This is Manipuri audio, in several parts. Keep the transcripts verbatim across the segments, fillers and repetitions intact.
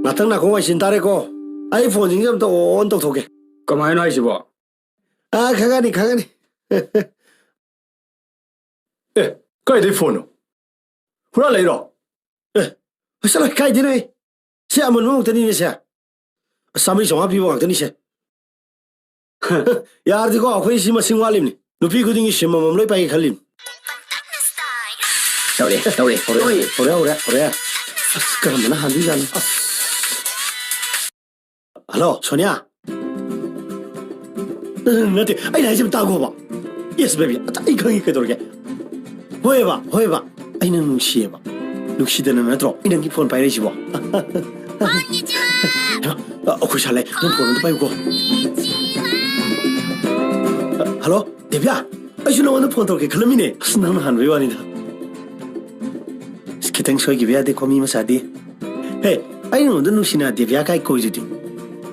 ꯉꯥꯛꯇꯪ ꯅꯥꯀꯣꯡ ꯋꯥꯏꯁꯤꯟ ꯇꯥꯔꯦꯀꯣ꯫ ꯑꯩ ꯐꯣꯟꯁꯤꯡꯁꯦ ꯑꯝꯇ ꯑꯣꯟ ꯇꯧꯊꯣꯛꯀꯦ꯫ ꯀꯃꯥꯏꯅꯣ ꯍꯥꯏꯁꯤꯕꯣ? ꯑꯥ, ꯈꯪꯉꯅꯤ, ꯈꯪꯉꯅꯤ꯫ ꯑꯦ, ꯀꯥꯏꯗꯩ ꯐꯣꯟꯅꯣ? ꯍꯨꯔꯥꯜꯂꯛꯏꯔꯣ? ꯑꯦ, ꯆꯠꯂꯣ, ꯀꯥꯏꯗꯩꯅꯣ? ꯁꯤ ꯑꯃꯟꯕ ꯉꯥꯛꯇꯅꯤꯅꯦ ꯁꯦ꯫ ꯑꯁ, ꯆꯥꯝꯃꯔꯤ ꯆꯥꯝꯃꯉꯥ ꯄꯤꯕ ꯉꯥꯛꯇꯅꯤ ꯁꯦ꯫ ꯌꯥꯔꯗꯤꯀꯣ, ꯑꯩꯈꯣꯏ ꯁꯤ ꯃꯁꯤꯡ ꯋꯥꯠꯂꯤꯕꯅꯤ꯫ ꯅꯨꯄꯤ ꯈꯨꯗꯤꯡꯒꯤ ꯁꯤꯝ ꯑꯃꯃꯝ ꯂꯣꯏ ꯄꯥꯏꯒꯦ ꯈꯜꯂꯤꯕꯅꯤ꯫ ꯇꯧꯔꯦ, ꯇꯧꯔꯦ, ꯇꯧꯔꯦ꯫ ꯍꯧꯔꯦ, ꯍꯧꯔꯦ, ꯍꯧꯔꯦ꯫ ꯑꯁ, ꯀꯔꯝꯕꯅ ꯍꯥꯟꯗꯣꯏꯖꯥꯠꯅꯣ? ꯑꯁ꯫ ꯍꯜꯂꯣ, ꯁꯣꯅꯤꯌꯥ? ꯅꯠꯇꯦ, ꯑꯩꯅ ꯍꯥꯏꯁꯦ ꯑꯝꯇ ꯇꯥꯈꯣꯕ꯫ Yes, baby, ꯑꯩ ꯈꯪꯉꯤ ꯀꯩꯗꯧꯔꯒꯦ꯫ ꯍꯣꯏꯕ, ꯍꯣꯏꯕ, ꯑꯩ ꯅꯪ ꯅꯨꯡꯁꯤꯌꯦꯕ꯫ ꯅꯨꯡꯁꯤꯗꯅ ꯅꯠꯇ꯭ꯔꯣ ꯑꯩ ꯅꯪꯒꯤ ꯐꯣꯟ ꯄꯥꯏꯔꯛꯏꯁꯤꯕꯣ? ꯍꯩꯃꯥ, ꯑꯩꯈꯣꯏ ꯁꯥ ꯂꯩ, ꯅꯪ ꯐꯣꯟ ꯑꯝꯇ ꯄꯥꯏꯌꯨꯀꯣ꯫ ꯍꯜꯂꯣ, ꯗꯦꯕꯤꯌꯥ, ꯑꯩꯁꯨ ꯅꯉꯣꯟꯗ ꯐꯣꯟ ꯇꯧꯔꯛꯀꯦ ꯈꯜꯂꯝꯃꯤꯅꯦ꯫ ꯑꯁ, ꯅꯪꯅ ꯍꯥꯟꯕꯩ ꯋꯥꯅꯤꯗ꯫ ꯑꯁ, ꯈꯤꯇꯪ ꯁꯣꯏꯈꯤꯕ ꯌꯥꯗꯦꯀꯣ, ꯃꯤ ꯃꯆꯥꯗꯤ꯫ ꯍꯦ, ꯑꯩ ꯅꯉꯣꯟꯗ ꯅꯨꯡꯁꯤꯅ ꯗꯦꯕꯤꯌꯥ ꯀꯥꯏ ꯀꯣꯏꯗꯨꯗꯤ?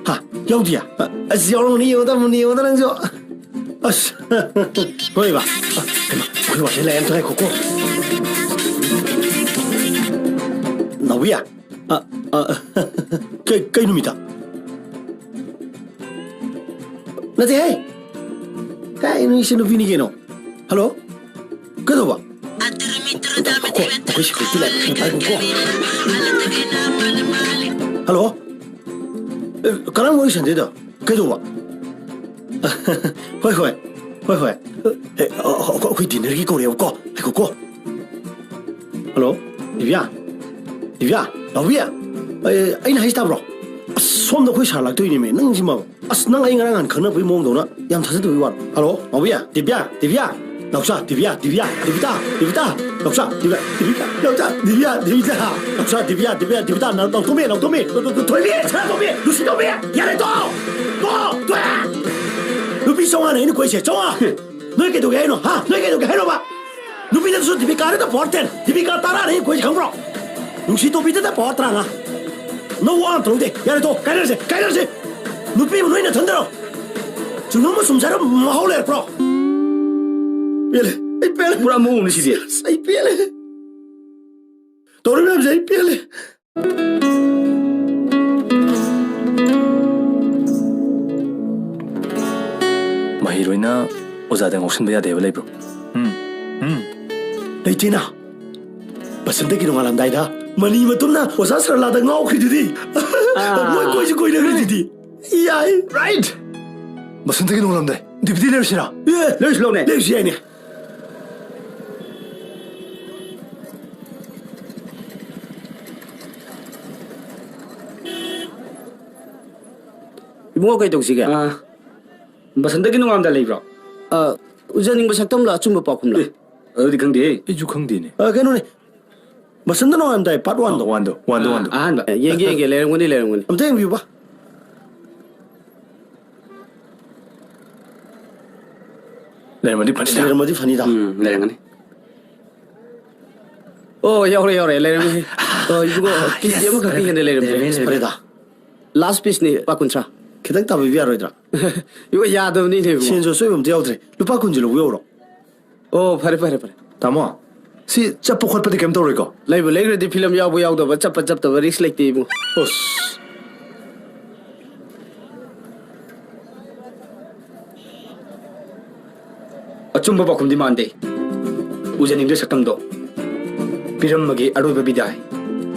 ꯍꯥ, ꯌꯥꯎꯗꯤꯌꯥ? ꯑꯁ, ꯌꯥꯎꯔꯝꯒꯅꯤ, ꯌꯦꯡꯉꯣꯗ, ꯃꯨꯟꯅ ꯌꯦꯡꯉꯣꯗ ꯅꯪꯁꯨ꯫ ꯑꯁ, ꯍꯣꯏꯕ꯫ ꯑ, ꯍꯩꯃꯥ, ꯑꯩꯈꯣꯏ ꯋꯥꯔꯤ ꯂꯩ, ꯑꯝꯇ ꯉꯥꯏꯈꯣꯀꯣ꯫ ꯅꯥꯎꯕꯤꯌꯥ? ꯑ, ꯑ, ꯀꯩ, ꯀꯩ ꯅꯨꯃꯤꯠꯇ? ꯅꯠꯇꯦꯍꯦ꯫ ꯀꯥꯏ ꯅꯨꯃꯤꯠꯁꯤ ꯅꯨꯄꯤꯅꯤ ꯀꯩꯅꯣ? ꯍꯜꯂꯣ? ꯀꯩꯗꯧꯕ? ꯉꯥꯏꯈꯣꯀꯣ, ꯑꯩꯈꯣꯏ security ꯂꯥꯛꯑꯦ꯫ ꯉꯥꯏꯈꯣꯀꯣ꯫ ꯍꯜꯂꯣ? ꯑꯦ, ꯀꯅꯥ ꯋꯥꯔꯤ ꯁꯥꯟꯅꯗꯣꯏꯗꯣ? ꯀꯩꯗꯧꯕ? ꯍꯣꯏ, ꯍꯣꯏ꯫ ꯍꯣꯏ, ꯍꯣꯏ꯫ ꯑꯦ, ꯑ, ꯑ, ꯑꯩꯈꯣꯏ dinner ꯒꯤ ꯀꯧꯔꯛꯑꯦꯕꯀꯣ꯫ ꯉꯥꯏꯈꯣꯀꯣ꯫ ꯍꯜꯂꯣ? ꯗꯤꯕꯤꯌꯥ? ꯗꯤꯕꯤꯌꯥ? ꯅꯥꯎꯕꯤ? ꯑꯦ, ꯑꯩꯅ ꯍꯥꯏꯁꯤ ꯇꯥꯕ꯭ꯔꯣ? ꯑꯁ, ꯁꯣꯝꯗ ꯑꯩꯈꯣꯏ sir ꯂꯥꯛꯇꯣꯏꯅꯦꯃꯦ꯫ ꯅꯪꯁꯤꯃ꯫ ꯑꯁ, ꯅꯪ ꯑꯩ ꯉꯔꯥꯡ ꯅꯍꯥꯟ ꯈꯪꯅꯕꯒꯤ ꯃꯑꯣꯡꯗꯧꯅ ꯌꯥꯝ ꯊꯥꯖꯗꯕꯒꯤ ꯋꯥꯔꯣ꯫ ꯍꯜꯂꯣ? ꯅꯥꯎꯕꯤ? ꯗꯤꯕꯤꯌꯥ? ꯗꯤꯕꯤꯌꯥ? ꯅꯥꯎꯆꯥ, ꯗꯤꯕꯤꯌꯥ, ꯗꯤꯕꯤꯌꯥ, ꯗꯤꯕꯤꯇꯥ, ꯗꯤꯕꯤꯇꯥ, ꯅꯥꯎꯆꯥ, ꯗꯤꯕꯤꯌꯥ, ꯗꯤꯕꯤꯌꯥ, ꯅꯥꯎꯆꯥ, ꯗꯤꯕꯤꯌꯥ, ꯗꯤꯕꯤꯇꯥ, ꯅꯥꯎꯆꯥ, ꯗꯤꯕꯤꯌꯥ, ꯗꯤꯕꯤꯌꯥ, ꯗꯤꯕꯤꯇꯥ, ꯅꯥꯎ-, ꯅꯥꯎꯇꯣꯝꯕꯤ, ꯅꯥꯎꯇꯣꯝꯕꯤ, ꯊꯣꯏꯕꯤ, ꯁꯅꯥꯇꯣꯝꯕꯤ, ꯂꯨꯁꯤꯇꯣꯝꯕꯤ, ꯌꯥꯔꯦ, ꯇꯣꯛꯑꯣ! ꯇꯣꯛꯑꯣ! ꯇꯣꯛꯑꯦ! ꯅꯨꯄꯤ ꯆꯥꯝꯃꯉꯥꯅꯦ ꯑꯩꯅ ꯀꯣꯏꯁꯦ, ꯆꯥꯝꯃꯉꯥ! ꯅꯣꯏ ꯀꯩꯗꯧꯒꯦ ꯍꯥꯏꯅꯣ? ꯍꯥ? ꯅꯣꯏ ꯀꯩꯗꯧꯒꯦ ꯍꯥꯏꯅꯣꯕ? ꯅꯨꯄꯤꯗꯁꯨ ꯗꯤꯄꯤꯀꯥꯗ power ten, ꯗꯤꯄꯤꯀꯥ ꯇꯔꯥꯅꯦ ꯑꯩꯅ ꯀꯣꯏꯁꯦ, ꯈꯪꯕ꯭ꯔꯣ? ꯅꯨꯡꯁꯤ ꯇꯣꯝꯕꯤꯗ power ꯇꯔꯥꯃꯉꯥ꯫ ꯅꯪ ꯋꯥ ꯑꯝꯇ ꯂꯧꯗꯦ꯫ ꯌꯥꯔꯦ, ꯇꯣꯛꯑꯣ! ꯀꯥꯏꯅꯔꯁꯦ! ꯀꯥꯏꯅꯔꯁꯦ! ꯅꯨꯄꯤꯕꯨ ꯅꯣꯏ ꯅꯊꯟꯗꯔꯣ? ꯆꯨꯝꯅꯣ ꯑꯃ ꯆꯨꯝꯖꯔ ꯃꯍꯥꯎ ꯂꯩꯔꯛꯄ꯭ꯔꯣ? ꯄꯦꯜꯂꯦ꯫ ꯑꯩ ꯄꯦꯜꯂꯦ꯫ ꯄꯨꯔꯥ ꯃꯑꯣꯡꯅꯤ ꯁꯤꯗꯤ꯫ ꯑꯁ, ꯑꯩ ꯄꯦꯜꯂꯦ꯫ ꯇꯧꯔꯤ ꯃꯌꯥꯝꯁꯦ ꯑꯩ ꯄꯦꯜꯂꯦ꯫ ꯃꯍꯩꯔꯣꯏꯅ ꯑꯣꯖꯥꯗ ꯉꯥꯎꯁꯤꯟꯕ ꯌꯥꯗꯦ ꯍꯥꯏꯕ ꯂꯩꯕ꯭ꯔꯣ? ꯎꯝ, ꯎꯝ꯫ ꯂꯩꯇꯦꯅ꯫ ꯕꯁꯟꯇꯒꯤ ꯅꯣꯡꯉꯥꯜꯂꯝꯗꯥꯏꯗ ꯃꯅꯤ ꯃꯇꯨꯝꯅ ꯑꯣꯖꯥ ꯁꯔꯂꯥꯗ ꯉꯥꯎꯈ꯭ꯔꯤꯗꯨꯗꯤ꯫ ꯑꯥ꯫ ꯃꯣꯏ ꯀꯣꯏꯁꯨ ꯀꯣꯏꯅꯈ꯭ꯔꯤꯗꯨꯗꯤ꯫ ꯌꯥꯏ꯫ Right! ꯕꯁꯟꯇꯒꯤ ꯅꯣꯡꯉꯥꯜꯂꯝꯗꯥꯏ ꯗꯤꯕꯤꯗꯤ ꯂꯩꯔꯨꯁꯤꯔꯥ? ꯑꯦ, ꯂꯩꯔꯨꯁꯤ ꯂꯥꯎꯅꯦ꯫ ꯂꯩꯔꯨꯁꯤ ꯌꯥꯏꯅꯦ꯫ ꯏꯕꯨꯡꯉꯣ, ꯀꯩ ꯇꯧꯁꯤꯒꯦ? ꯑꯥ, ꯕꯁꯟꯇꯒꯤ ꯅꯣꯡꯉꯥꯜꯂꯝꯗꯥꯏ ꯂꯩꯕ꯭ꯔꯣ? ꯑꯥ, ꯎꯖꯅꯤꯡꯕ ꯁꯛꯇꯝꯂ, ꯑꯆꯨꯝꯕ ꯄꯥꯎꯈꯨꯝꯂ? ꯑꯦ, ꯑꯗꯨꯗꯤ ꯈꯪꯗꯦꯍꯦ꯫ ꯑꯩꯁꯨ ꯈꯪꯗꯦꯅꯦ꯫ ꯑꯥ, ꯀꯩꯅꯣꯅꯦ, ꯕꯁꯟꯇ ꯅꯣꯡꯉꯥꯜꯂꯝꯗꯥꯏ part one ꯗꯣ꯫ ꯑꯥ, one ꯗꯣ, one ꯗꯣ, one ꯗꯣ꯫ ꯑꯍꯥꯟꯕ꯫ ꯑꯦ, ꯌꯦꯡꯒꯦ, ꯌꯦꯡꯒꯦ, ꯂꯩꯔꯝꯒꯅꯤ, ꯂꯩꯔꯝꯒꯅꯤ꯫ ꯑꯝꯇ ꯌꯦꯡꯕꯤꯌꯨꯕ꯫ ꯂꯩꯔꯝꯃꯗꯤ ꯐꯅꯤꯗ꯫ ꯂꯩꯔꯝꯃꯗꯤ ꯐꯅꯤꯗ꯫ ꯎꯝ, ꯂꯩꯔꯝꯒꯅꯤ꯫ ꯑꯣ, ꯌꯥꯎꯔꯦ, ꯌꯥꯎꯔꯦ, ꯂꯩꯔꯝꯃꯦ꯫ ꯑꯣ, ꯏꯕꯨꯡꯉꯣ, ꯀꯦꯖꯤ ꯑꯃꯈꯛꯇꯤ ꯍꯦꯟꯅ ꯂꯩꯔꯝꯗ꯭ꯔꯦ꯫ ꯂꯩꯔꯝꯃꯦ, ꯂꯩꯔꯝꯃꯦ꯫ ꯐꯔꯦꯗ꯫ Last piece ꯅꯦ, ꯂꯨꯄꯥ ꯀꯨꯟꯊ꯭ꯔꯥ꯫ ꯈꯤꯇꯪ ꯇꯥꯕꯤꯕ ꯌꯥꯔꯣꯏꯗ꯭ꯔꯥ? ꯏꯕꯨꯡꯉꯣ, ꯌꯥꯗꯕꯅꯤꯅꯦ, ꯏꯕꯨꯡꯉꯣ꯫ ꯁꯦꯟꯁꯨ ꯑꯆꯣꯏꯕ ꯑꯝꯇ ꯌꯥꯎꯗ꯭ꯔꯦ꯫ ꯂꯨꯄꯥ ꯀꯨꯟꯁꯦ ꯂꯧꯕꯤꯍꯧꯔꯣ꯫ ꯑꯣ, ꯐꯔꯦ, ꯐꯔꯦ, ꯐꯔꯦ꯫ ꯇꯥꯃꯣ, ꯁꯤ ꯆꯠꯄ ꯈꯣꯠꯄꯗꯤ ꯀꯩꯝ ꯇꯧꯔꯣꯏꯀꯣ? ꯂꯩꯕꯨ ꯂꯩꯈ꯭ꯔꯗꯤ ꯐꯤꯂꯝ ꯌꯥꯎꯕ ꯌꯥꯎꯗꯕ, ꯆꯠꯄ ꯆꯠꯇꯕ risk ꯂꯩꯇꯦ, ꯏꯕꯨꯡꯉꯣ꯫ ꯑꯁ꯫ ꯑꯆꯨꯝꯕ ꯄꯥꯎꯈꯨꯝꯗꯤ ꯃꯥꯟꯗꯦ꯫ ꯎꯖꯅꯤꯡꯗꯦ ꯁꯛꯇꯝꯗꯣ꯫ ꯄꯤꯔꯝꯃꯒꯦ ꯑꯔꯣꯏꯕ ꯕꯤꯗꯥꯏ꯫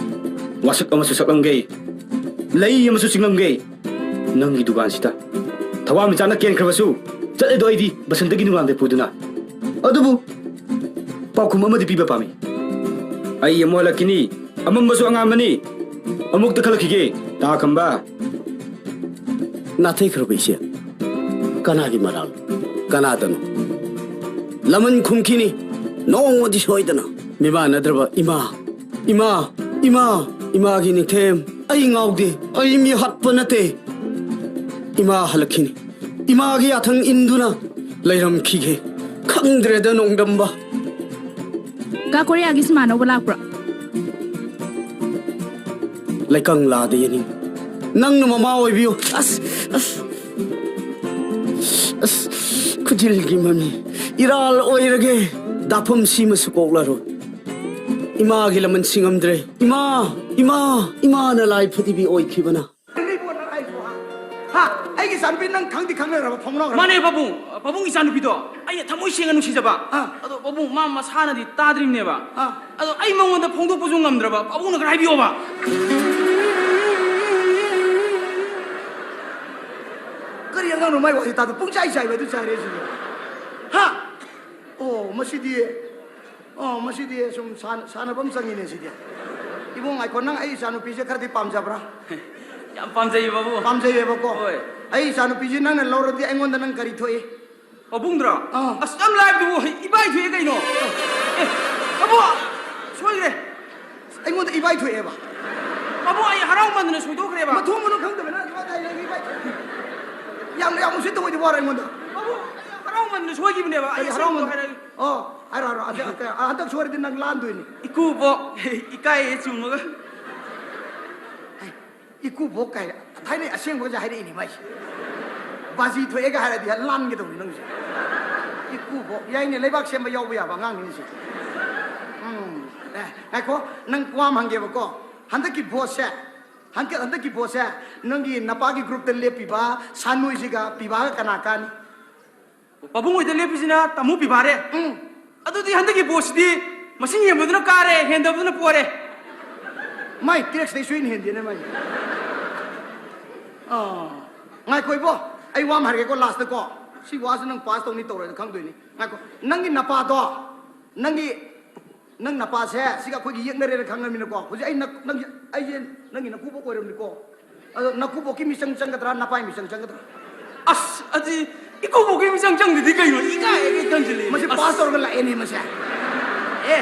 ꯋꯥꯁꯛ ꯑꯃꯁꯨ ꯁꯛꯂꯝꯒꯦ, ꯂꯩ ꯑꯃꯁꯨ ꯆꯤꯡꯂꯝꯒꯦ꯫ ꯅꯪꯒꯤ ꯗꯨꯀꯥꯟꯁꯤꯗ ꯊꯋꯥꯟꯃꯤꯆꯥꯛꯅ ꯀꯦꯟꯈ꯭ꯔꯕꯁꯨ, ꯆꯠꯂꯦꯗꯣ ꯑꯩꯗꯤ ꯕꯁꯟꯇꯒꯤ ꯅꯨꯡꯉꯥꯜꯗ ꯄꯨꯗꯨꯅ꯫ ꯑꯗꯨꯕꯨ ꯄꯥꯎꯈꯨꯝ ꯑꯃꯗꯤ ꯄꯤꯕ ꯄꯥꯝꯃꯤ꯫ ꯑꯩ ꯑꯃꯨꯛ ꯍꯜꯂꯛꯈꯤꯅꯤ꯫ ꯑꯃꯝꯕꯁꯨ ꯑꯉꯥꯟꯕꯅꯤ꯫ ꯑꯃꯨꯛꯇ ꯈꯜꯂꯛꯈꯤꯒꯦ, ꯇꯥ ꯈꯝꯕ꯫ ꯅꯥꯊꯩꯈ꯭ꯔꯕ ꯏꯆꯦ, ꯀꯅꯥꯒꯤ ꯃꯔꯥꯜ? ꯀꯅꯥꯗꯅꯣ? ꯂꯃꯟ ꯈꯨꯝꯈꯤꯅꯤ, ꯅꯣꯡꯃꯗꯤ ꯁꯣꯏꯗꯅ꯫ ꯃꯤꯃꯥꯟꯅꯗ꯭ꯔꯕ ꯏꯃꯥ, ꯏꯃꯥ, ꯏꯃꯥ, ꯏꯃꯥꯒꯤ ꯅꯤꯡꯊꯦꯝ꯫ ꯑꯩ ꯉꯥꯎꯗꯦ, ꯑꯩ ꯃꯤ ꯍꯥꯠꯄ ꯅꯠꯇꯦ꯫ ꯏꯃꯥ ꯍꯜꯂꯛꯈꯤꯅꯤ꯫ ꯏꯃꯥꯒꯤ ꯌꯥꯊꯪ ꯏꯟꯗꯨꯅ ꯂꯩꯔꯝꯈꯤꯒꯦ꯫ ꯈꯪꯗ꯭ꯔꯦꯗ ꯅꯣꯡꯗꯝꯕ꯫ ꯀꯥ, ꯀꯣꯔꯤꯌꯥꯒꯤ ꯁꯤꯃꯥ ꯑꯅꯧꯕ ꯂꯥꯛꯄ꯭ꯔꯣ? ꯂꯩꯀꯪꯂꯥꯗ ꯌꯦꯡꯅꯤꯡ꯫ ꯅꯪꯅ ꯃꯃꯥ ꯑꯣꯏꯕꯤꯌꯨ꯫ ꯑꯁ, ꯑꯁ, ꯑꯁ, ꯈꯨꯖꯤꯜꯒꯤ ꯃꯃꯤ ꯏꯔꯥꯜ ꯑꯣꯏꯔꯒꯦ꯫ ꯗꯥꯐꯝ ꯁꯤꯃꯁꯨ ꯀꯣꯛꯂꯔꯣꯏ꯫ ꯏꯃꯥꯒꯤ ꯂꯃꯟ ꯁꯤꯡꯉꯝꯗ꯭ꯔꯦ꯫ ꯏꯃꯥ, ꯏꯃꯥ, ꯏꯃꯥꯅ ꯂꯥꯏ ꯐꯗꯤꯕꯤ ꯑꯣꯏꯈꯤꯕꯅ꯫ ꯅꯪ ꯏꯕꯣ ꯅꯪ ꯍꯥꯏꯁꯤꯕꯣ, ꯍꯥ? ꯍꯥ? ꯑꯩꯒꯤ ꯏꯆꯥꯅꯨꯄꯤ ꯅꯪ ꯈꯪꯗꯤ ꯈꯪꯅꯈ꯭ꯔꯕ, ꯐꯥꯎꯅꯈ꯭ꯔꯕ? ꯃꯥꯅꯦ ꯄꯥꯕꯨꯡ, ꯄꯥꯕꯨꯡ ꯏꯆꯥꯅꯨꯄꯤꯗꯣ ꯑꯩꯅ ꯊꯃꯣꯏ ꯁꯦꯡꯅ ꯅꯨꯡꯁꯤꯖꯕ꯫ ꯑꯥ꯫ ꯑꯗꯣ ꯄꯥꯕꯨꯡ ꯃꯥ ꯃꯁꯥꯅꯗꯤ ꯇꯥꯗ꯭ꯔꯤꯕꯅꯦꯕ꯫ ꯑꯥ꯫ ꯑꯗꯣ ꯑꯩ ꯃꯉꯣꯟꯗ ꯐꯣꯡꯗꯣꯛꯄꯁꯨ ꯉꯝꯗ꯭ꯔꯕ, ꯄꯥꯕꯨꯡꯅ ꯈꯔ ꯍꯥꯏꯕꯤꯌꯣꯕ꯫ ꯀꯔꯤ ꯑꯉꯥꯡꯅꯣ ꯃꯥꯏ ꯋꯥꯁꯤ ꯇꯥꯗ ꯄꯨꯡꯆꯥꯏ ꯆꯥꯏꯕ ꯑꯗꯨ ꯆꯥꯏꯔꯦ ꯁꯤꯗꯤ꯫ ꯍꯥ? ꯑꯣ, ꯃꯁꯤꯗꯤ ꯑꯣ, ꯃꯁꯤꯗꯤ ꯁꯨꯝ ꯁꯥꯟ-, ꯁꯥꯟꯅꯕ ꯑꯃ ꯆꯪꯉꯤꯅꯦ ꯁꯤꯗꯤ꯫ ꯏꯕꯨꯡ, ꯉꯥꯏꯈꯣ, ꯅꯪ ꯑꯩ ꯏꯆꯥꯅꯨꯄꯤꯁꯦ ꯈꯔꯗꯤ ꯄꯥꯝꯖꯕ꯭ꯔꯥ? ꯌꯥꯝ ꯄꯥꯝꯖꯩꯌꯦ ꯕꯥꯕꯨ꯫ ꯄꯥꯝꯖꯩꯌꯦꯕꯀꯣ? ꯍꯣꯏ꯫ ꯑꯩ ꯏꯆꯥꯅꯨꯄꯤꯁꯦ ꯅꯪꯅ ꯂꯧꯔꯗꯤ ꯑꯩꯉꯣꯟꯗ ꯅꯪ ꯀꯔꯤ ꯊꯣꯛꯏ? ꯄꯥꯕꯨꯡꯗꯨꯔꯣ? ꯑꯥ꯫ ꯑꯁ, ꯌꯥꯝ ꯂꯥꯏꯕꯗꯨꯕꯨ, ꯏꯕꯥꯏ ꯊꯣꯛꯑꯦ ꯀꯩꯅꯣ꯫ ꯑꯦ, ꯕꯥꯕꯨ, ꯁꯣꯏꯈ꯭ꯔꯦ꯫ ꯑꯩꯉꯣꯟꯗ ꯏꯕꯥꯏ ꯊꯣꯛꯑꯦꯕ? ꯕꯥꯕꯨ, ꯑꯩ ꯍꯔꯥꯎꯃꯟꯗꯅ ꯁꯣꯏꯗꯣꯛꯈ꯭ꯔꯦꯕ꯫ ꯃꯊꯣꯡ ꯃꯔꯝ ꯈꯪꯗꯕꯅ ꯏꯕꯥꯏ ꯊꯣꯛꯑꯦ, ꯏꯕꯥꯏ ꯊꯣꯛꯑꯦ꯫ ꯌꯥꯝ, ꯌꯥꯝ ꯎꯁꯤꯠꯇꯕ ꯑꯣꯏꯗꯤ ꯋꯥꯔꯣꯏ ꯑꯩꯉꯣꯟꯗ꯫ ꯕꯥꯕꯨ, ꯑꯩ ꯍꯔꯥꯎꯃꯟꯗꯅ ꯁꯣꯏꯈꯤꯕꯅꯦꯕ꯫ ꯑꯩ ꯀꯔꯤ ꯑꯁꯦꯡꯕꯗꯣ ꯍꯔꯥꯎꯃꯟ-, ꯍꯥꯏꯔꯛꯑꯒꯦ꯫ ꯑꯣ, ꯍꯥꯏꯔꯣ, ꯍꯥꯏꯔꯣ꯫ ꯑꯗ, ꯑ, ꯍꯟꯗꯛ ꯁꯣꯏꯔꯗꯤ ꯅꯪ ꯂꯥꯟꯗꯣꯏꯅꯤ꯫ ꯏꯀꯨꯕꯣꯛ, ꯏꯀꯥꯏꯌꯦ ꯆꯨꯝꯃꯒ꯫ ꯍꯩ, ꯏꯀꯨꯕꯣꯛ ꯀꯥꯏꯅ ꯊꯥꯏꯅꯩ ꯑꯁꯦꯡꯕꯒꯁꯦ ꯍꯥꯏꯔꯛꯏꯅꯦ ꯃꯥꯏꯁꯦ꯫ ꯕꯥꯖꯤ ꯊꯣꯛꯑꯦꯒ ꯍꯥꯏꯔꯗꯤ ꯂꯥꯟꯒꯗꯧꯅꯤ ꯅꯪꯁꯦ꯫ ꯏꯀꯨꯕꯣꯛ, ꯌꯥꯏꯅꯦ, ꯂꯩꯕꯥꯛ ꯁꯦꯝꯕ ꯌꯥꯎꯕ ꯌꯥꯕ ꯑꯉꯥꯡꯅꯤꯅꯦ ꯁꯤꯗꯤ꯫ ꯎꯝ, ꯑꯦ, ꯉꯥꯏꯈꯣ, ꯅꯪ ꯋꯥ ꯑꯃ ꯍꯪꯒꯦꯕꯀꯣ꯫ ꯍꯟꯗꯛꯀꯤ ꯚꯣꯠꯁꯦ, ꯍꯟꯗꯛ, ꯍꯟꯗꯛꯀꯤ ꯚꯣꯠꯁꯦ ꯅꯪꯒꯤ ꯅꯄꯥꯒꯤ ꯒ꯭ꯔꯨꯞꯇ ꯂꯦꯞꯄꯤꯕ ꯁꯥꯅꯣꯏꯁꯤꯒ ꯄꯤꯕꯥꯒ ꯀꯅꯥ ꯀꯥꯅꯤ? ꯄꯥꯕꯨꯡ ꯍꯣꯏꯗ ꯂꯦꯞꯄꯤꯁꯤꯅ ꯇꯥꯃꯣ ꯄꯤꯕꯥꯔꯦ꯫ ꯎꯝ꯫ ꯑꯗꯨꯗꯤ ꯍꯟꯗꯛꯀꯤ ꯚꯣꯠꯁꯤꯗꯤ ꯃꯁꯤꯡ ꯍꯦꯟꯕꯗꯨꯅ ꯀꯥꯔꯦ, ꯍꯦꯟꯗꯕꯗꯨꯅ ꯄꯣꯔꯦ꯫ ꯃꯥꯏ ꯇꯦꯛꯁꯇꯩ ꯁꯣꯏꯅ ꯍꯦꯟꯗꯦꯅꯦ ꯃꯥꯏ꯫ ꯑꯥ꯫ ꯉꯥꯏꯈꯣ ꯏꯕꯣ, ꯑꯩ ꯋꯥ ꯑꯃ ꯍꯥꯏꯔꯒꯦꯀꯣ ꯂꯥꯁꯇꯀꯣ꯫ ꯁꯤ ꯋꯥꯁꯤ ꯅꯪ ꯄꯥꯁ ꯇꯧꯅꯤ ꯇꯧꯔꯣꯏꯗ ꯈꯪꯗꯣꯏꯅꯤ꯫ ꯉꯥꯏꯈꯣ, ꯅꯪꯒꯤ ꯅꯄꯥꯗꯣ, ꯅꯪꯒꯤ ꯅꯪ ꯅꯄꯥꯁꯦ ꯁꯤꯒ ꯑꯩꯈꯣꯏꯒꯤ ꯌꯦꯛꯅꯔꯦꯅ ꯈꯪꯉꯕꯅꯤꯅꯀꯣ, ꯍꯧꯖꯤꯛ ꯑꯩ ꯅꯪ-, ꯅꯪꯒꯤ, ꯑꯩꯁꯦ ꯅꯪꯒꯤ ꯅꯀꯨꯕꯣꯛ ꯑꯣꯏꯔꯝꯅꯤꯀꯣ꯫ ꯑꯗꯣ ꯅꯀꯨꯕꯣꯛꯀꯤ ꯃꯤꯆꯪ ꯆꯪꯒꯗ꯭ꯔꯥ, ꯅꯄꯥꯏ ꯃꯤꯆꯪ ꯆꯪꯒꯗ꯭ꯔꯥ? ꯑꯁ, ꯑꯗꯨ ꯏꯀꯨꯕꯣꯛꯀꯤ ꯃꯤꯆꯪ ꯆꯪꯗꯗꯤ ꯀꯩꯅꯣ? ꯏꯀꯥꯏ, ꯏꯀꯥꯏ ꯈꯟꯖꯤꯜꯂꯦ꯫ ꯃꯁꯤ ꯑꯁ꯫ ꯄꯥꯁ ꯇꯧꯔꯒ ꯂꯥꯛꯑꯦꯅꯦ ꯃꯁꯦ꯫ ꯑꯦ,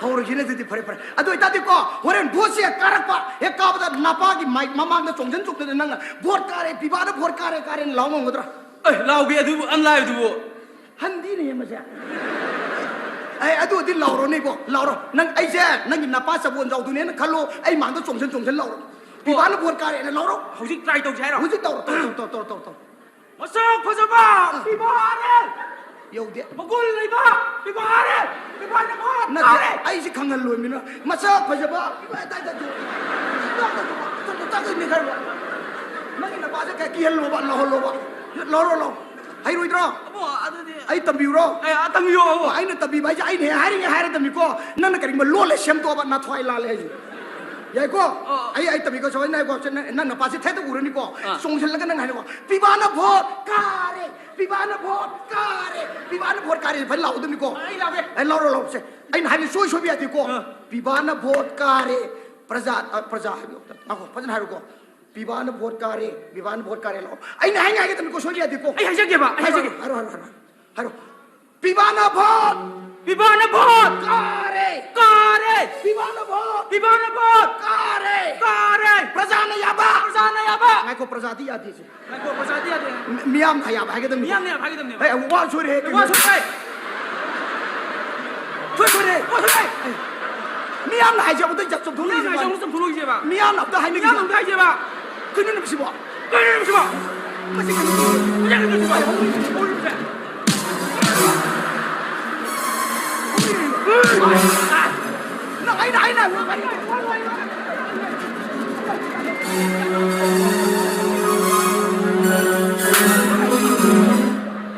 ꯍꯧꯔꯒꯦꯅꯦ ꯑꯗꯨꯗꯤ, ꯐꯔꯦ, ꯐꯔꯦ꯫ ꯑꯗꯨ ꯑꯣꯏꯇꯥꯔꯗꯤꯀꯣ, ꯍꯣꯔꯦꯟ ꯚꯣꯠꯁꯦ ꯍꯦꯛ ꯀꯥꯔꯛꯄ, ꯍꯦꯛ ꯀꯥꯕꯗ ꯅꯄꯥꯒꯤ ꯃꯥꯏꯛ ꯃꯃꯥꯡꯗ ꯆꯣꯡꯁꯤꯟ ꯆꯣꯡꯁꯤꯟꯗꯅ ꯅꯪꯅ "ꯚꯣꯠ ꯀꯥꯔꯦ, ꯄꯤꯕꯥꯅ ꯚꯣꯠ ꯀꯥꯔꯦ, ꯀꯥꯔꯦꯅ" ꯂꯥꯎ ꯉꯝꯒꯗ꯭ꯔꯥ? ꯑꯦ, ꯂꯥꯎꯒꯦ, ꯑꯗꯨꯕꯨ ꯑꯟ ꯂꯥꯏꯕꯗꯨꯕꯨ꯫ ꯍꯟꯗꯤꯅꯦ ꯃꯁꯦ꯫ ꯑꯦ, ꯑꯗꯨꯗꯤ ꯂꯥꯎꯔꯣꯅꯦ ꯏꯕꯣ, ꯂꯥꯎꯔꯣ꯫ ꯅꯪ ꯑꯩꯁꯦ ꯅꯪꯒꯤ ꯅꯄꯥ ꯆꯕꯣꯟ ꯆꯥꯎꯗꯨꯅꯦꯅ ꯈꯜꯂꯣ, ꯑꯩ ꯃꯥꯡꯗ ꯆꯣꯡꯁꯤꯟ ꯆꯣꯡꯁꯤꯟ ꯂꯥꯎꯔꯣ꯫ ꯄꯤꯕꯥꯅ ꯚꯣꯠ ꯀꯥꯔꯦꯅ ꯂꯥꯎꯔꯣ꯫ ꯍꯧꯖꯤꯛ ꯇ꯭ꯔꯥꯏ ꯇꯧꯁꯦ ꯍꯥꯏꯔꯣ? ꯍꯧꯖꯤꯛ ꯇꯧꯔꯣ, ꯇꯧꯔꯣ, ꯇꯧꯔꯣ, ꯇꯧꯔꯣ, ꯇꯧꯔꯣ, ꯇꯧꯔꯣ꯫ ꯃꯁꯛ ꯐꯖꯕ ꯄꯤꯕꯥꯔꯦ! ꯌꯧꯗꯦ꯫ ꯃꯒꯨꯟ ꯂꯩꯕ ꯄꯤꯕꯥꯔꯦ, ꯄꯤꯕꯥꯅ ꯐꯥꯔꯦ꯫ ꯅꯠꯇꯦ, ꯑꯩꯁꯦ ꯈꯪꯍꯜꯂꯣꯏꯃꯤꯅ ꯃꯁꯛ ꯐꯖꯕ ꯄꯤꯕꯥ ꯑꯗꯥꯏꯗ ꯇꯥꯛꯇꯣꯏꯅꯤ ꯈꯔ꯫ ꯅꯪꯒꯤ ꯅꯄꯥꯁꯦ ꯀꯌꯥ ꯀꯤꯍꯜꯂꯣꯕ, ꯂꯥꯎꯍꯜꯂꯣꯕ꯫ ꯂꯥꯎꯔꯣ, ꯂꯥꯎ꯫ ꯍꯩꯔꯣꯏꯗ꯭ꯔꯣ? ꯑꯕꯣ, ꯑꯗꯨꯗꯤ ꯑꯩ ꯇꯝꯕꯤꯌꯨꯔꯣ? ꯑꯦ, ꯑ, ꯇꯝꯕꯤꯌꯣ, ꯑꯕꯣ꯫ ꯑꯩꯅ ꯇꯝꯕꯤꯕ ꯍꯥꯏꯁꯦ ꯑꯩꯅ ꯍꯦꯛ ꯍꯥꯏꯔꯤꯉꯩ ꯍꯥꯏꯔ ꯇꯝꯕꯤꯀꯣ꯫ ꯅꯪꯅ ꯀꯔꯤꯒꯨꯝꯕ ꯂꯣꯜꯂꯦ ꯁꯦꯝꯗꯣꯛꯑꯕ ꯅꯊ꯭ꯋꯥꯏ ꯂꯥꯜꯂꯦ ꯍꯥꯏꯁꯦ꯫ ꯌꯥꯏꯀꯣ? ꯑꯣ꯫ ꯑꯩ, ꯑꯩ ꯇꯝꯕꯤꯀꯣ, ꯁꯨꯃꯥꯏꯅ ꯍꯥꯏꯀꯣ꯫ ꯁꯦ, ꯅꯪ, ꯅꯪ ꯅꯄꯥꯁꯦ ꯊꯦꯠꯇ ꯎꯔꯅꯤꯀꯣ꯫ ꯑꯥ꯫ ꯆꯣꯡꯁꯤꯜꯂꯒ ꯅꯪ ꯍꯥꯏꯅꯀꯣ, "ꯄꯤꯕꯥꯅ ꯚꯣꯠ ꯀꯥꯔꯦ! ꯄꯤꯕꯥꯅ ꯚꯣꯠ ꯀꯥꯔꯦ! ꯄꯤꯕꯥꯅ ꯚꯣꯠ ꯀꯥꯔꯦ!" ꯐꯖꯅ ꯂꯥꯎꯗꯣꯏꯅꯤꯀꯣ꯫ ꯑꯩ ꯂꯥꯎꯒꯦ꯫ ꯑꯩ ꯂꯥꯎꯔꯣ, ꯂꯥꯎꯔꯣ, ꯁꯦ꯫ ꯑꯩꯅ ꯍꯥꯏꯕ ꯁꯣꯏ ꯁꯣꯏꯕ ꯌꯥꯗꯦꯀꯣ꯫ ꯑꯥ꯫ "ꯄꯤꯕꯥꯅ ꯚꯣꯠ ꯀꯥꯔꯦ!" ꯄ꯭ꯔꯖꯥ, ꯑ, ꯄ꯭ꯔꯖꯥ ꯍꯥꯏꯕ, ꯉꯥꯏꯈꯣ, ꯐꯖꯅ ꯍꯥꯏꯔꯣꯀꯣ꯫ "ꯄꯤꯕꯥꯅ ꯚꯣꯠ ꯀꯥꯔꯦ, ꯄꯤꯕꯥꯅ ꯚꯣꯠ ꯀꯥꯔꯦ" ꯂꯥꯎ꯫ ꯑꯩꯅ ꯍꯥꯏꯅ ꯍꯥꯏꯒꯗꯕꯅꯤꯀꯣ, ꯁꯣꯏꯕ ꯌꯥꯗꯦꯀꯣ꯫ ꯑꯩ ꯍꯥꯏꯖꯒꯦꯕ, ꯑꯩ ꯍꯥꯏꯔꯣ, ꯍꯥꯏꯖꯒꯦ꯫ ꯍꯥꯏꯔꯣ, ꯍꯥꯏꯔꯣ, ꯍꯥꯏꯔꯣ, ꯍꯥꯏꯔꯣ꯫ ꯄꯤꯕꯥꯅ ꯚꯣꯠ! ꯄꯤꯕꯥꯅ ꯚꯣꯠ! ꯀꯥꯔꯦ! ꯀꯥꯔꯦ! ꯄꯤꯕꯥꯅ ꯚꯣꯠ! ꯄꯤꯕꯥꯅ ꯚꯣꯠ! ꯀꯥꯔꯦ! ꯀꯥꯔꯦ! ꯄ꯭ꯔꯖꯥꯅ ꯌꯥꯕ! ꯄ꯭ꯔꯖꯥꯅ ꯌꯥꯕ! ꯉꯥꯏꯈꯣ, ꯄ꯭ꯔꯖꯥꯗꯤ ꯌꯥꯗꯦꯁꯦ꯫ ꯉꯥꯏꯈꯣ, ꯄ꯭ꯔꯖꯥꯗꯤ ꯌꯥꯗꯦ꯫ ꯃꯤ-, ꯃꯤꯌꯥꯝꯅ ꯌꯥꯕ ꯍꯥꯏꯒꯗꯕꯅꯤ꯫ ꯃꯤꯌꯥꯝꯅ ꯌꯥꯕ ꯍꯥꯏꯒꯗꯕꯅꯦꯕ꯫ ꯑꯦ, ꯋꯥ ꯁꯣꯏꯔꯦ꯫ ꯋꯥ ꯁꯣꯏꯔꯦ꯫ ꯁꯣꯏ ꯁꯣꯏꯔꯦ꯫ ꯋꯥ ꯁꯣꯏꯔꯦ꯫ ꯃꯤꯌꯥꯝꯅ ꯍꯥꯏꯖꯕꯗ ꯆꯨꯝꯊꯣꯛꯂꯛꯏꯁꯦ꯫ ꯃꯤꯌꯥꯝꯅ ꯍꯥꯏꯖꯕꯗ ꯆꯨꯝꯊꯣꯛꯂꯛꯏꯁꯦꯕ꯫ ꯃꯤꯌꯥꯝꯅ ꯑꯝꯇ ꯍꯥꯏꯅꯈꯤꯁꯦ꯫ ꯃꯤꯌꯥꯝꯅ ꯑꯝꯇ ꯍꯥꯏꯁꯦꯕ꯫ ꯀꯩꯅꯣꯅꯦ ꯃꯁꯤꯕꯣ? ꯀꯩꯅꯣꯅꯦ ꯃꯁꯤꯕꯣ? ꯃꯁꯤ ꯀꯩꯅꯣ? ꯃꯁꯤ ꯀꯩꯅꯣ ꯃꯁꯤꯕꯣ? ꯅꯪ ꯑꯩꯅ ꯍꯥꯏꯅ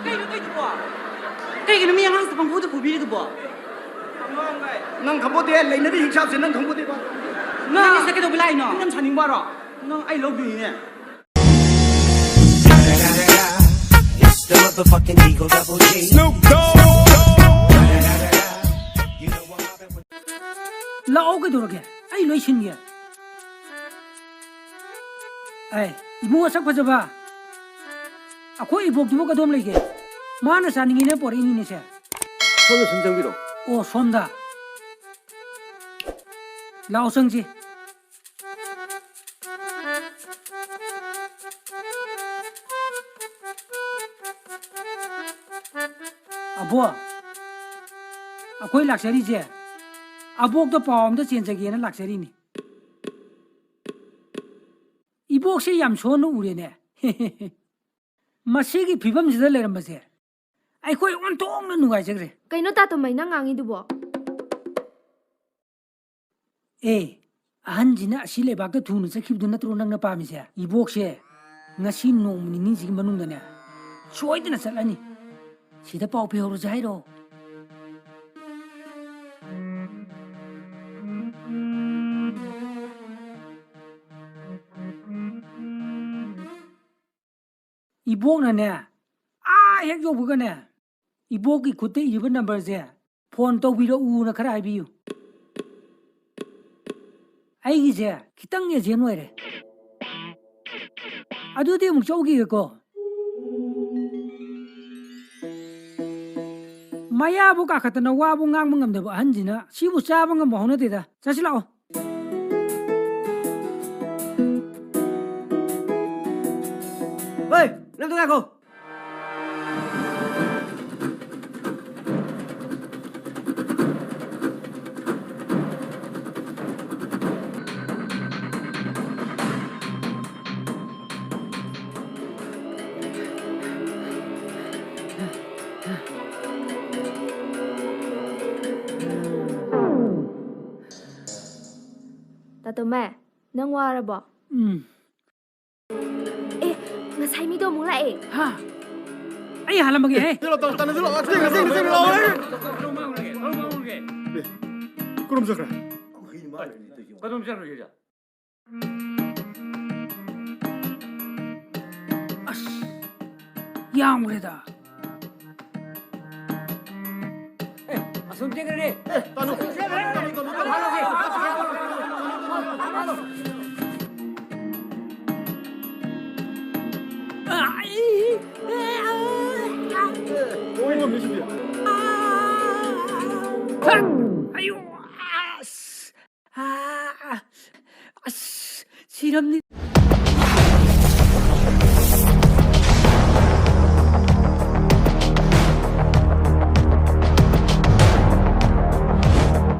ꯀꯩꯅꯣ ꯇꯧꯏꯗꯨꯕꯣ? ꯀꯩꯒꯤꯅꯣ ꯃꯤ ꯑꯉꯥꯡꯁꯤꯗ ꯄꯪꯐꯨꯗ ꯐꯨꯕꯤꯔꯤꯗꯨꯕꯣ? ꯅꯪ ꯈꯪꯄꯣꯠꯇꯦ, ꯂꯩꯅꯔꯤ ꯍꯤꯡꯁꯥꯞꯁꯦ ꯅꯪ ꯈꯪꯄꯣꯠꯇꯦꯕ꯫ ꯅꯪ ꯁꯤꯗ ꯀꯩꯗꯧꯕ ꯂꯥꯛꯏꯅꯣ? ꯅꯪ ꯌꯥꯝ ꯁꯥꯅꯤꯡꯕꯔꯣ? ꯅꯪ ꯑꯩ ꯂꯧꯗꯣꯏꯅꯤꯅꯦ꯫ It's the motherfucking Eagle Double G. Snoop Dogg. ꯂꯥꯛꯑꯣ, ꯀꯩꯗꯧꯔꯒꯦ? ꯑꯩ ꯂꯣꯏ ꯁꯤꯟꯒꯦ꯫ ꯑꯦ, ꯏꯕꯨꯡꯉꯣ ꯁꯛ ꯐꯖꯕ, ꯑꯩꯈꯣꯏ ꯏꯕꯣꯛꯇꯨꯕꯨ ꯀꯗꯣꯝ ꯂꯩꯒꯦ? ꯃꯥꯅ ꯆꯥꯅꯤꯡꯉꯤꯅ ꯄꯣꯔꯛꯏꯅꯤꯅꯦ ꯁꯦ꯫ ꯁꯣꯝꯗ ꯁꯨꯝ ꯆꯪꯕꯤꯔꯣ꯫ ꯑꯣ, ꯁꯣꯝꯗ꯫ ꯂꯥꯛꯑꯣ, ꯆꯪꯁꯤ꯫ ꯑꯕꯣ, ꯑꯩꯈꯣꯏ ꯂꯥꯛꯆꯔꯤꯁꯦ ꯑꯕꯣꯛꯇ ꯄꯥꯎ ꯑꯝꯇ ꯆꯦꯟꯖꯒꯦꯅ ꯂꯥꯛꯆꯔꯤꯅꯤ꯫ ꯏꯕꯣꯛꯁꯦ ꯌꯥꯝ ꯁꯣꯟꯅ ꯎꯔꯦꯅꯦ꯫ ꯃꯁꯤꯒꯤ ꯐꯤꯕꯝꯁꯤꯗ ꯂꯩꯔꯝꯕꯁꯦ ꯑꯩꯈꯣꯏ ꯑꯣꯟꯊꯣꯛꯅ ꯅꯨꯡꯉꯥꯏꯖꯈ꯭ꯔꯦ꯫ ꯀꯩꯅꯣ ꯇꯥꯇꯣꯝꯕꯩ ꯅꯪ ꯉꯥꯡꯉꯤꯗꯨꯕꯣ? ꯑꯦ, ꯑꯍꯟꯁꯤꯅ ꯑꯁꯤ ꯂꯩꯕꯥꯛꯇ ꯊꯨꯅ ꯆꯠꯈꯤꯕꯗꯨ ꯅꯠꯇ꯭ꯔꯣ ꯅꯪꯅ ꯄꯥꯝꯃꯤꯁꯦ? ꯏꯕꯣꯛꯁꯦ ꯉꯁꯤ ꯅꯣꯡꯃ ꯅꯤꯅꯤꯁꯤꯒꯤ ꯃꯅꯨꯡꯗꯅꯦ ꯁꯣꯏꯗꯅ ꯆꯠꯂꯅꯤ꯫ ꯁꯤꯗ ꯄꯥꯎ ꯄꯤꯍꯧꯔꯁꯦ ꯍꯥꯏꯔꯣ? ꯏꯕꯣꯛꯅꯅꯦ, ꯑꯥ ꯍꯦꯛ ꯌꯧꯕꯒꯅꯦ, ꯏꯕꯣꯛꯀꯤ ꯈꯨꯠꯇ ꯏꯔꯤꯕ ꯅꯝꯕꯔꯁꯦ ꯐꯣꯟ ꯇꯧꯕꯤꯔꯛꯎꯅ ꯈꯔ ꯍꯥꯏꯕꯤꯌꯨ꯫ ꯑꯩꯒꯤꯁꯦ ꯈꯤꯇꯪ urgent ꯑꯣꯏꯔꯦ꯫ ꯑꯗꯨꯗꯤ ꯑꯃꯨꯛ ꯆꯧꯈꯤꯒꯦꯀꯣ꯫ ꯃꯌꯥꯕꯨ ꯀꯥꯈꯠꯇꯅ ꯋꯥꯕꯨ ꯉꯥꯡꯕ ꯉꯝꯗꯕ ꯑꯍꯟꯁꯤꯅ ꯁꯤꯕꯨ ꯆꯥꯕ ꯉꯝꯕ ꯍꯧꯅꯗꯦꯗ꯫ ꯆꯠꯁꯤ ꯂꯥꯛꯑꯣ꯫ ꯍꯣꯏ, ꯅꯪꯗꯣ ꯉꯥꯏꯈꯣ꯫ ꯇꯥꯇꯣꯝꯕ, ꯅꯪ ꯋꯥꯔꯕꯣ? ꯎꯝ꯫ ꯑꯦ, ꯉꯁꯥꯏ ꯃꯤꯗꯣ ꯑꯃꯨꯛ ꯂꯥꯛꯑꯦ꯫ ꯍꯥ? ꯑꯩ ꯍꯥꯜꯂꯝꯃꯒꯦ, ꯍꯦ꯫ ꯆꯦꯜꯂꯣ, ꯇꯥꯅ, ꯇꯥꯅ, ꯆꯦꯜꯂꯣ꯫ ꯆꯦꯜꯂꯣ, ꯆꯦꯜꯂꯣ, ꯆꯦꯜꯂꯣ, ꯂꯥꯛꯑꯣ꯫ ꯑꯦ, ꯀꯔꯣꯝ ꯆꯠꯈ꯭ꯔꯦ? ꯀꯗꯣꯝ ꯆꯠꯈ꯭ꯔꯒꯦ? ꯑꯁ, ꯌꯥꯝꯈ꯭ꯔꯦꯗ꯫ ꯑꯦ, ꯑꯁꯣꯝ ꯆꯦꯟꯈ꯭ꯔꯦꯅꯦ꯫ ꯑꯦ, ꯇꯥꯅꯨ꯫ ꯇꯥꯅꯨ, ꯇꯥꯅꯨ, ꯇꯥꯅꯨ, ꯇꯥꯅꯨ꯫ ꯑꯣ, ꯃꯤꯁꯤꯗꯤ꯫ ꯑꯌꯣ, ꯑꯁ꯫ ꯑꯥ, ꯑꯁ, ꯁꯤꯔꯝꯅꯤ꯫